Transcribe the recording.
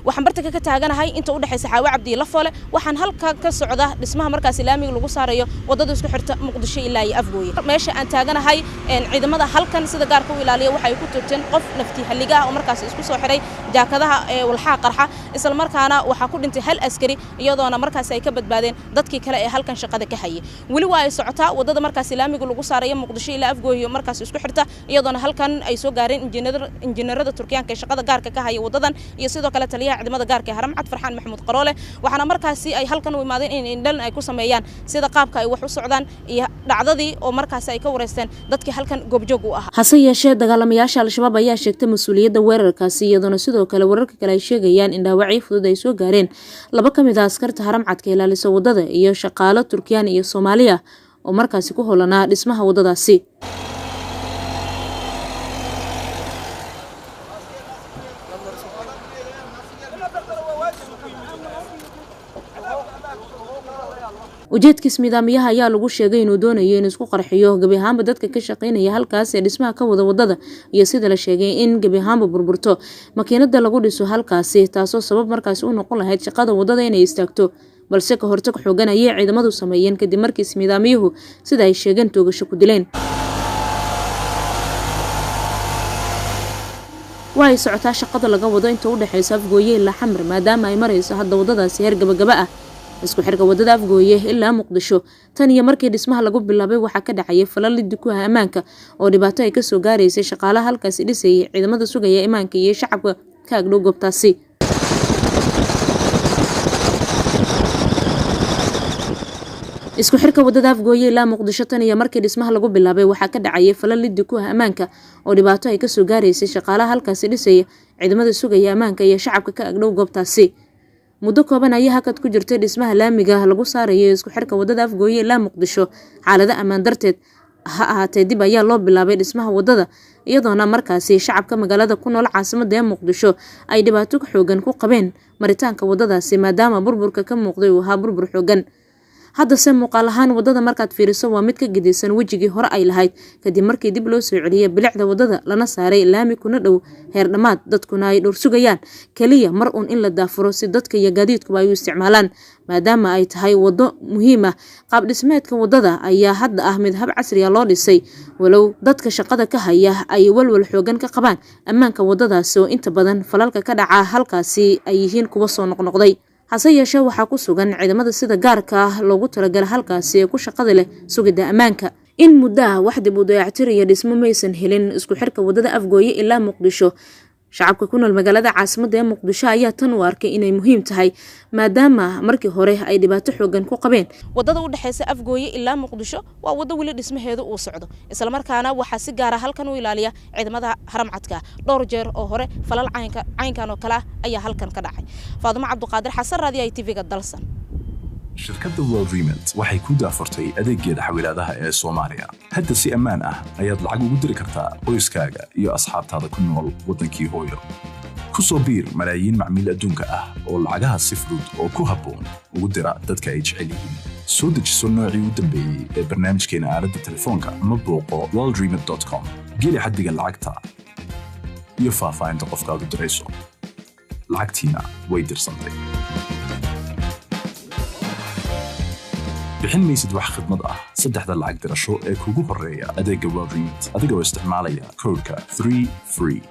Waxaan bartanka ka taaganahay inta u dhaxaysa Xaawo Cabdi iyo Lafoole. Waxaan halka ka socda dhismaha markaasi laamiga lagu saarayo wadada isku xirta Muqdisho ilaa iyo Afgooye. Meesha aan taaganahay, ciidamada halkan sida gaarka u ilaaliya waxay ku toogteen qof nafti halliga ah oo markaasi isku soo xiray jaakadaha ee walxaha qarxa, isla markaana waxaa ku dhintay hal askari, iyadoona markaasi ay ka badbaadeen dadkii kale ee halkan shaqada ka hayay. Weli waa ay socotaa wadada markaasi laamiga lagu saarayo Muqdisho ilaa Afgooye markaasi isku xirta, iyadoona halkan ay soo gaareen injineerada Turkiyaanka ee shaqada gaarka ka haya wadadan iyo sidoo kale taliyaha ciidamada gaarka ee Haramcad, Farxaan Maxamuud Qaroole. Waxaana markaasi ay halkan u imaadeen in indhan ay ku sameeyaan sida qaabka ay wax u socdaan iyo dhacdadii oo markaasi ay ka wareysteen dadkii halkan goobjoog u ahaa. Hase yeeshee, dagaalamayaasha Al-Shabaab ayaa sheegtay mas-uuliyadda weerarkaasi, iyadoona sidoo kale wararka kale ay sheegayaan in dhaawacyo fudud ay soo gaareen laba ka mid ah askarta Haramcadka ilaalisa wadada iyo shaqaalo Turkiyaan iyo Soomaaliya oo markaasi ku holanaa dhismaha wadadaasi. Ujeedkiis midaamiyaha ayaa lagu sheegay inuu doonayo in isku qarxiyo gebi ahaanba dadka ka shaqeynaya halkaas ee dhismaha ka wada wadada, iyo sida la sheegay in gebi ahaanba burburto makiinada lagu dhiso halkaasi, taasoo sabab markaasi u noqon lahayd shaqada wadada inay istaagto. Balse ka hortag xoogan ayay ciidamadu sameeyeen kadib markiis midaamiyuhu, sida ay sheegeen, toogasho ku dileen. Waa ay socotaa shaqada laga wado inta u dhexeysa Afgooye ilaa Xamar, maadaama ay marayso hadda wadadaasi heer gabagaba ah. Isku xirka wadada Afgooye ilaa Muqdisho tan iyo markii dhismaha lagu bilaabay waxaa ka dhacayay falal liddi ku ah ammaanka oo dhibaato ay kasoo gaaraysay shaqaalaha halkaasi dhisayay, ciidamada sugaya imaanka iyo shacabka ka agdhow goobtaasi. Isku xirka wadada Afgooye ilaa Muqdisho tan iyo markii dhismaha lagu bilaabay waxaa ka dhacayay falal liddi ku ah ammaanka oo dhibaato ay kasoo gaaraysay shaqaalaha halkaasi dhisaya, ciidamada sugaya ammaanka iyo shacabka ka agdhow goobtaasi. Muddo kooban ayaa hakad ku jirtay dhismaha laamiga lagu saarayo isku xirka wadada Afgooye ilaa Muqdisho xaalado ammaan darteed. Ha ahaatee, dib ayaa loo bilaabay dhismaha wadada, iyadoona markaasi shacabka magaalada ku nool caasimada ee Muqdisho ay dhibaato xoogan ku qabeen maritaanka wadadaasi, maadaama burburka ka muuqday uu ahaa burbur xoogan. Haddase muuqaal ahaan wadada markaad fiiriso waa mid ka gedisan wejigii hore ay lahayd, kadib markii dib loo soo celiyey bilicda wadada lana saaray laami kuna dhow heer dhammaad, dadkuna ay dhowr sugayaan keliya mar uun in la daafuro si dadka iyo gaadiidkuba ay u isticmaalaan, maadaama ay tahay wado muhiim ah. Qaab dhismeedka wadada ayaa hadda ah mid hab casriya loo dhisay, walow dadka shaqada ka haya ay walwal xoogan ka qabaan ammaanka wadadaasi oo inta badan falalka ka dhaca halkaasi ay yihiin kuwa soo noqnoqday. Hase yeeshee, waxaa ku sugan ciidamada sida gaarka ah loogu talagala halkaasi ee ku shaqada leh sugidda ammaanka. In muddo ah wax dib u dayactir iyo dhismo maysan helin isku xirka wadada Afgooye ilaa Muqdisho. Shacabka ku nool magaalada caasimada ee Muqdisho ayaa tan u arkay inay muhiim tahay, maadaama markii hore ay dhibaato xoogan ku qabeen. Wadada u dhexeysa Afgooye ilaa Muqdisho waa wado weli dhismaheedu uu socdo, islamarkaana waxaa si gaara halkan u ilaaliya ciidamada Haramcadka. Dhowr jeer oo hore falal caynka caynkan oo kale ah ayaa halkan ka dhacay. Faadumo Cabduqaadir Xasan, Raadiyaha TV-ga Dalsan. Shirkadda World Remit waxay ku daafurtay adeeggeeda xawilaadaha ee Soomaaliya. Hadda si ammaan ah ayaad lacag ugu diri kartaa qoyskaaga iyo asxaabtaada ku nool waddankii hooyo. Ku soo biir malaayiin macmiil adduunka ah oo lacagaha si fudud oo ku habboon ugu dira dadka ay jecel yihiin. Soo dejiso noocii u dambeeyey ee barnaamijkeena aaladda telefoonka ama booqo worldremit.com. Geli xaddiga lacagta iyo faahfaahinta qofkaad u dirayso. Lacagtiina way dirsantay. Bixin maysid wax khidmad ah saddexda lacag dirasho ee kugu horreeya adeegga World Remit adigoo isticmaalaya koodhka 3 free.